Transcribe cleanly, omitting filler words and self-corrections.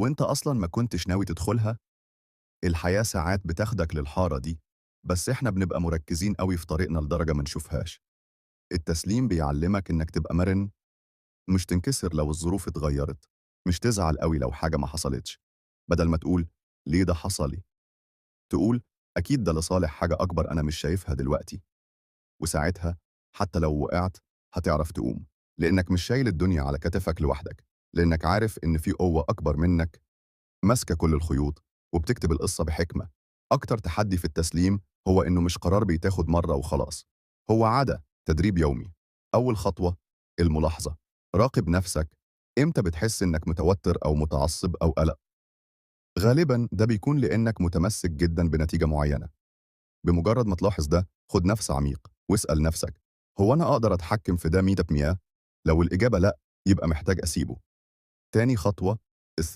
وإنت أصلا ما كنتش ناوي تدخلها؟ الحياة ساعات بتاخدك للحارة دي، بس إحنا بنبقى مركزين قوي في طريقنا لدرجة ما نشوفهاش. التسليم بيعلمك إنك تبقى مرن، مش تنكسر لو الظروف اتغيرت، مش تزعل قوي لو حاجة ما حصلتش. بدل ما تقول ليه ده حصلي، تقول أكيد ده لصالح حاجة أكبر أنا مش شايفها دلوقتي. وساعتها حتى لو وقعت هتعرف تقوم، لأنك مش شايل الدنيا على كتفك لوحدك، لأنك عارف إن في قوة أكبر منك ماسكة كل الخيوط وبتكتب القصة بحكمة. أكتر تحدي في التسليم هو إنه مش قرار بيتاخد مرة وخلاص، هو عادة، تدريب يومي. أول خطوة الملاحظة. راقب نفسك، إمتى بتحس إنك متوتر أو متعصب أو قلق؟ غالبا ده بيكون لأنك متمسك جدا بنتيجة معينة. بمجرد ما تلاحظ ده خد نفس عميق واسأل نفسك، هو أنا أقدر أتحكم في ده 100%؟ لو الإجابة لأ، يبقى محتاج أسيبه. تاني خطوة